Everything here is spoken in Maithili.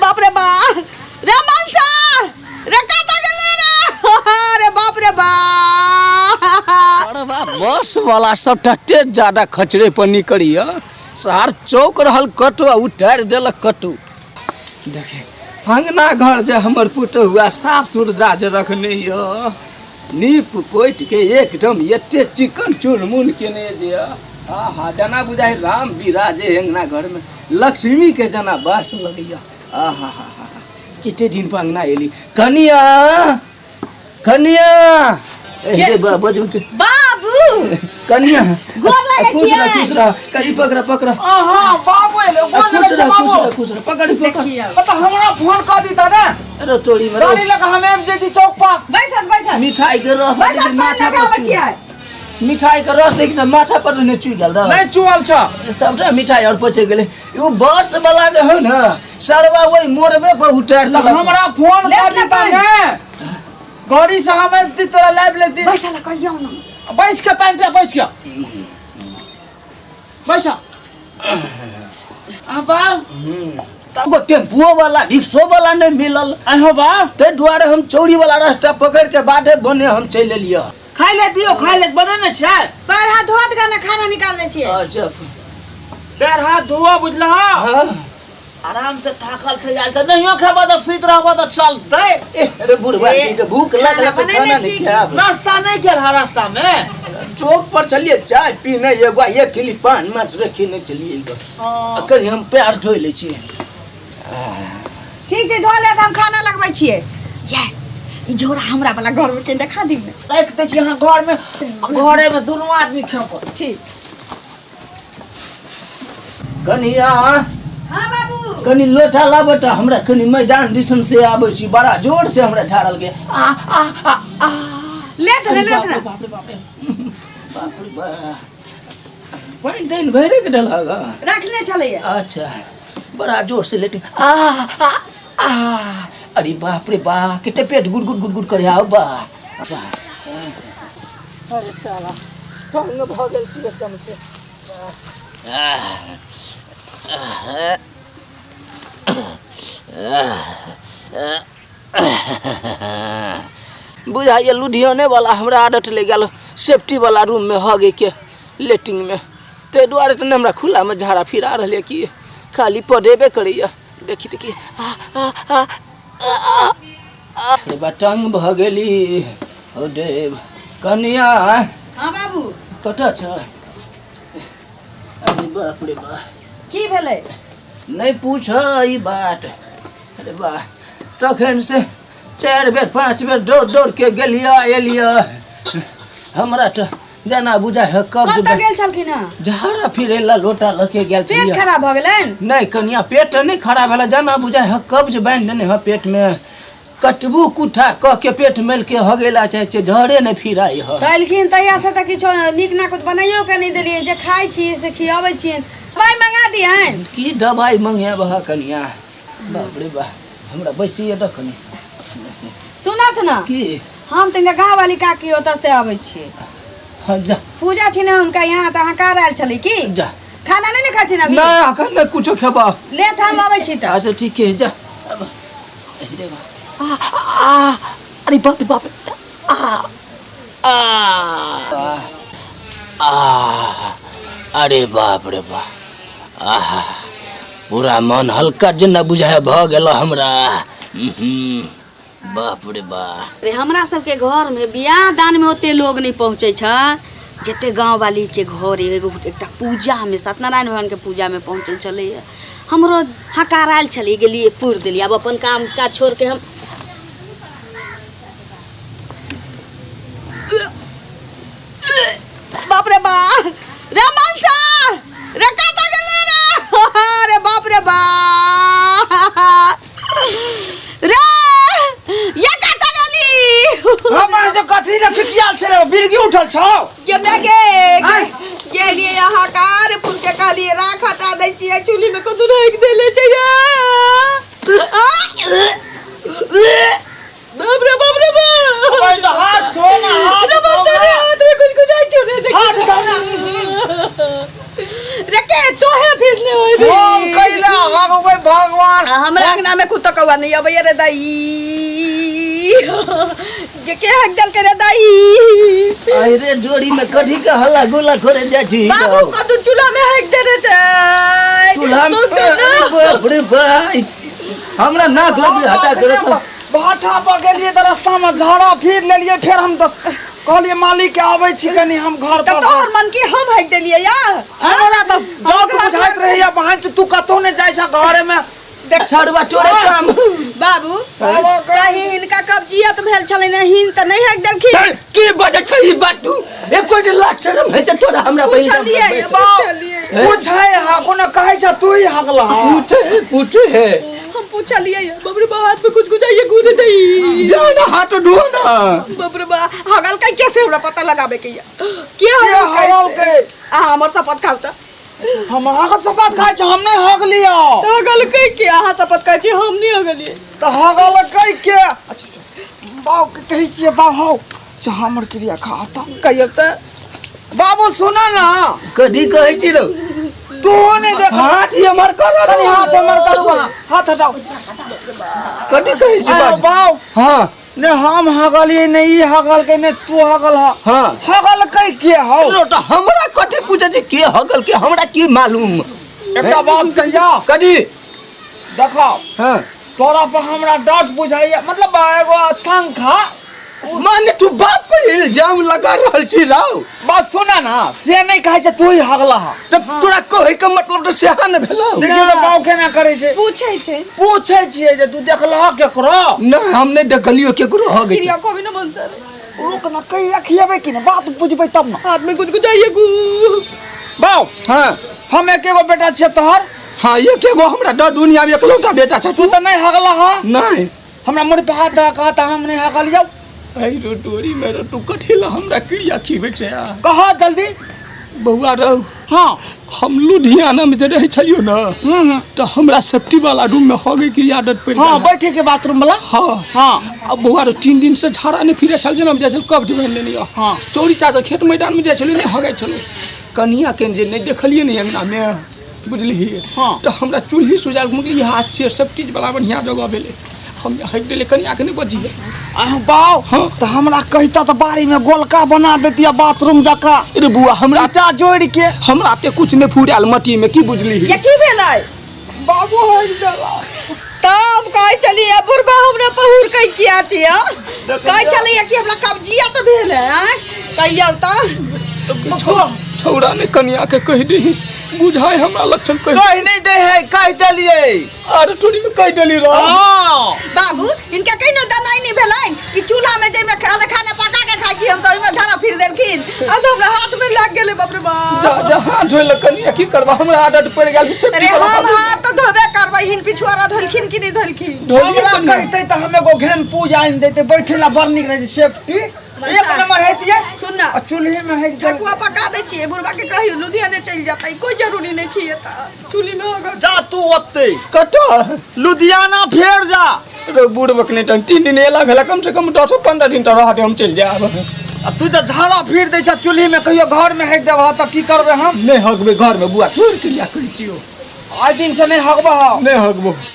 बाप रे बाप रे मनसा रे कतऽ गेलै रे अरे बाप रे बाप अरे बस वाला सब तते ज्यादा खचरे पर निकलिय सार चौक रहल कटु आ उतारि देलक कटु। देखे अंगना घर जे हमर पुतहुआ साफ सुथरा जे रखने यऽ, नीप पोति के एकदम एते चिकन चुनमुन केने जे यऽ, आहा जेना बुझाइ राम बिराजे अंगना घर में, लक्ष्मी के जेना बास लगैया। आहा हा हा हा, कते दिन पर अंगना एली। कनिया कनिया ए बजू के बाबू कनिया गोर लागै खुश रह, छियै। खुश रह, कनी पकड़ पकड़। अहाँ बाबू एलो, गोर खुश लगै रह, छै खुश बाबू। रह, खुश रह, पकड़ पकड़। देखियौ। तऽ हमरा फोन कऽ दी ने। अरे तोरी में गाड़ी लऽ कऽ हम आबि जैती चौक पर। बैसत बैसत मिठाई के रस बैसत, देखी पान माथा लऽ कऽ पर आबै चुइ। छियै। मिठाई के रस देखी से माथा पर ने चुइ गेल रह। नहि चुअल छ। सबटा मिठाई और पचे गेलै। ओ बस वाला जे है ने सरवा ओहि मोड़बे पर उतारि तऽ देलक। हमरा फोन लेट कऽ दी ने पान। ने, गाड़ी से हम आबि तोरा लाबि लेती। बैसल कहियौ ने। बैस के पानि पिया, बैस के बैस। आ बाब एगो टेम्पुओ वाला रिक्शो वाला नहीं मिलल। आहो बाब, ताहि दुआरे हम चौरी वाला रास्ता पकड़ के बाधे बने हम चलि एलियै। खाइ ले दियौ, खाइ ले बने ने छै। पैर हाथ धोत के ने खाना निकाल दै छियै। अच्छा पैर हाथ धोआ बुझलह? हाँ। आराम से थाकल थे यार, तऽ नहियो खेबऽ तऽ सुति रहबऽ तऽ चलतै। ए अरे बुढ़वा ए, के भूख लागल खाना तऽ बनेने खाना नहीं छी की? खायब। नाश्ता नहीं केल रास्ता में? चौक पर चलिए चाय पीने, एगो एक किलो पान माछ रखी नहीं चलिए एगो। हाँ। आ कनि हम पैर धोइ लै छी। ठीक छै, धो ले, हम खाना लगबै छियै। ये ई झोरा हमरा वाला घर में के देखा दी ने। राखि दै छी अहाँ घर में, घरे में दुनू आदमी खेबै। ठीक। कनिया। हाँ बाबू। कनि लोटा ला बेटा, हमरा कनि मैदान दिसन से आबै छी, बड़ा जोर से हमरा झाड़ल के। आ आ आ आ। लेत ने, लेत ने। बाप रे बाप रे बाप रे बाप, पानि तानि भरे के डलहक? रखने छलैया। अच्छा, बड़ा जोर से लेट। आ आ आ, अरे बाप रे बा, कते पेट गुड़ गुड़ गुड़ गुड़ करे। आओ बा बा। अरे साला तंग भऽ गेल छी एकदम से। बुझाइए लुधियाने वाला हमरा आदत ले गेल सेफ्टी वाला रूम में हगे के लेटिंग में, ताहि दुआरे तऽ नहि हमरा खुला में झाड़ा फिरा रहलै कि खाली पढ़ेबे करैया। देखी देखी, आ आ आ आ आ, अरे बा टंग भऽ गेली। हो देव। कनिया। हाँ बाबू। कतऽ छ? अरे बाप रे बा, की भेलै? नहि पूछ ई बात। अरे बा, तखन से 4 बेर 5 बेर दौड़ दौड़ के गेलियै एलियै, हमरा तऽ जेना बुझाइ है कब्ज। कतऽ गेल छलखिन हँ? झाड़ा फिरे ला लोटा लऽ के गेल पेट छलियै। खराब भऽ गेलनि? नहि कनिया, पेट नहि खराब भेलै, जेना बुझाइ है कब्ज बान्हि देने है पेट में, कटबू कुठा कह के पेट मेल के हगेला चाहे छै, झरे नहि फिराइ है। तऽ एलखिन तहिया से तऽ किछो नीक नाकुत बनाइयो के नहि देलियै, जे खाइ छी से खियाबै छियनि। दवाइ मंगा दिहनि। की दवाइ मंगेबह कनिया? बाप रे बा, हमरा बैसिए दऽ कनि। सुनत ने। की? हम तऽ गाँव वाली काकी ओतऽ से अबै छियै। हाँ जा। पूजा छी ने हुनका यहाँ, तऽ अहाँ कार आयल छलै की? जा। खाना नहि ने खाथिन अभी? नहि, अखन नहि कुछो खेबह। ले तऽ हम अबै छी तऽ। अच्छा ठीक है, जा। अब, अरे बा। आ, आ, अरे बाप रे बाप रे। आ, आ, आ, अरे बाप रे बाप, आहा, पूरा मन हल्का जेना बुझाय भऽ गेल हमरा। बाप रे बाप रे, हमरा सबके घर में बियाह दान में ओते लोग नहीं पहुँचे छै जते गाँव वाली के घर एगो एकटा पूजा में सत्यनारायण भगवान के पूजा में पहुँचल छलैया। हमरो हकार आयल छलै, गेलियै पुरि देलियै। आब अपन काम काज छोड़ के हम बाप रे बाप रे मनसा रे कतऽ गेलै रे? अरे बाप रे बाप रे, ये कतऽ गेली? हमर जे कथी रे किकियाल छै रे, बिरगी उठल छौ? गे माय गे, गेलियै अहाँ कार फूल के कहलियै राख हटा दै छियै चूल्ही में, कतौ राखि देले छै। बाप रे बाप रे बाप, पहिले हाथ धो ना, हाथ रे बाप धो रे, ना। हाथ में कुछ कुछ आई छो रे, देखी। हाथ धो ना। रे के तोहे फिरले होय हम कैला भगवान। आ हमरा अंगना में कुत्ता कौआ नहीं अबैया रे दाई। के के हक जल के रे दाई। अरे जोड़ी में कढ़ी के हल्ला गुल्ला करे जाइ छी। बाबू कदू चूल्हा में हक देने छै। चूल्हा में? सुन अरे ना। बाप रे भाई, हमरा नाक लग हटा के रखो। भाठा पर गेलियै तऽ रास्ता में झाड़ा फिर लेलियै, फेर हम तऽ कहलियै मालिक के आबै छी कनी हम घर तऽ पर। तोहर मन की हम हक देलियै या? हमरा तऽ डाउट बुझाइत रहैया बहन, तू कतौ नहि जाइ छ घरे में। देख छड़वा तोरे काम। बाबू, कहीं हिनका कब्जियत भेल छलै ने, हिन तऽ नहि हक देलखिन। की बजै छै ई बात तू? एको दिन लाख शरम होइ छै तोरा हमरा पर? पुछलियै, पुछलियै। पूछै हा, कोनो कहै छ तू ही हगला? पूछे पूछे है। हम पूछलियै। बाप रे बा, हाथ में कुछ गुजाइए गुरे दई। जा ना, हाथ धो ना। बाप रे बा, हगल का कैसे हमरा पता लगाबे के या के के हगल हगल के? आ हमर शपथ खाउ तऽ। हम अहाँके शपथ खाइ छी, हम नहि हगलियै। हगल के के? अहाँ शपथ खाइ छी, हम नहि हगलियै। तऽ हगल कै के? अच्छा अच्छा, बाबू के कहै छियै। बाबू हौ से हमर क्रिया खा तऽ। कहियौ तऽ। बाबू सुन ना। कथी कहै छी रौ? तू नहि देख। हाथ ही हमर कर। तनी हाथ हमर करू, अहाँ हाथ हटाउ। कथी कहै छी? आयो बात बाबू। हाँ। ने हम हगलियै, ने ई हगल के, ने तू हगल ह। हाँ। हगल कै के हौ? रौ तऽ हमरा कथी पूछै छी के हगल के? हमरा की मालूम? एकटा बात कहिया? कथी? देखो। हाँ। तोरा पर हमरा डाउट बुझाइया, मतलब एगो शंका। माने तू बाप पर इल्जाम लगा रहल छी राव? बात सुना ना, से नहि कहै छै तू ही हगला ह। तऽ तोरा कहै के मतलब तऽ सेहा ने भेलौ। देखियौ तऽ बाउ केना करै छै। पूछै छै। पूछै छियै जे तू देखलह केकरो? नहि, हम नहि देखलियो केकरो हगै। क्रिया कभी ना मन सर। रुक ना, कहिया खियेबै कि नहि, बात बुझबै तब ने। हाथ में कुछ गुजाइए गु। बाउ। हाँ। हम एके गो बेटा छियै तोहर। हाँ, एक एगो हमरा दऽ दुनिया में एकलौता बेटा छै। तू तऽ नहि हगला ह? नहि। हमरा मुड़ी पे हाथ धऽ कहता हम नहि हगलियौ। अरे रो डोरी में रो, तू कथी ला हमरा क्रिया खिबै छै आ? कह जल्दी। बौआ रौ। हाँ। हम लुधियाना में जे रहै छलियौ ने, तऽ हमरा सेफ्टी वाला रूम में हगै के आदत पड़ि हाँ। गेल। बैठे के बाथरूम वाला? हाँ। हाँ। अब बौआ रो, 3 दिन से झाड़ा नहि फिरै छल, जेना जाइ छल कब्ज बनि लेने यऽ। हाँ। चौरी चाचर खेत मैदान में जाइ छलियै, नहि हगै छलहुँ। कनिया के जे नहि देखलियै ने अंगना में, बुझलिही? हाँ। तऽ हमरा चूल्ही सुझायल, हम कहलियै हाथ छियै, सब चीज बला बढ़िआँ जगह भेलै। हम हगि देलियै, कनिया के नहि बजियै। अहाँ बाउ। हाँ। तऽ हमरा कहिता तऽ बाड़ी में गोलका बना देतिया बाथरूम जकाँ। अरे बुआ, हमरा ईटा जोड़ि के। हमरा ते कुछ नहि फुरायल मटी में, की बुझलिही? ये की भेलै? बाबू हगि देला। तब कहै छलियै बुढ़बा हमरा पहुर कै किया छियै। कहै छलियै कि हमरा कब्जियत भेल है आँय? कहियौ तऽ। छौड़ा ने कनिया के कहि दही, बुझाय हमरा लक्षण कहि। कहि नहि दे है, कहि देलियै। अरे टोली में कहि देली रह। हाँ। बाबू, हिनका कहिनो दनाइ नहि भेलनि कि चूल्हा में जाहिमे खाना खाना पका के खाइ छी हम, तऽ ओहिमे झाड़ा फिर देलखिन आ तऽ हमरा हाथ में लागि गेलै। बाप रे बाप। जा जा, हाथ धोइ लए कनिया। की करबा, हमरा आदत पड़ि गेल सेफ्टी अरे वाला हम बाथरूम। हाथ तऽ धोबे करबै, हिन पिछुआरा धोलखिन कि नहि धोलखिन? धोलियै हमरा तऽ नहि। कहिते तऽ हम एगो घेम पूजा आनि देते, बैठे ला बड़ नीक रहै छै, सेफ्टी एक नंबर हेतियै। सुन ना। आ चूल्ही में हेक। ठकुआ पका दै छियै, बुढ़बा के कहियो लुधियाने चलि जेतै, कोई जरूरी नहि छै एतऽ चूल्ही में अगर। जा तू ओते। कतऽ? लुधियाना फेर जा। रे बूढ़ बकने तन 3 दिन एला भेला, कम से कम 10-15 दिन तऽ रहत, हम चलि जायब। आ तू तऽ झाड़ा फिर दै छ चूल्ही में, कहियो घर में हेक देबह तऽ की करबै हम? नहि हगबै घर में बुआ, तोड़ क्रिया कहै छियौ। आइ दिन से नहि हगबह? नहि हगबो।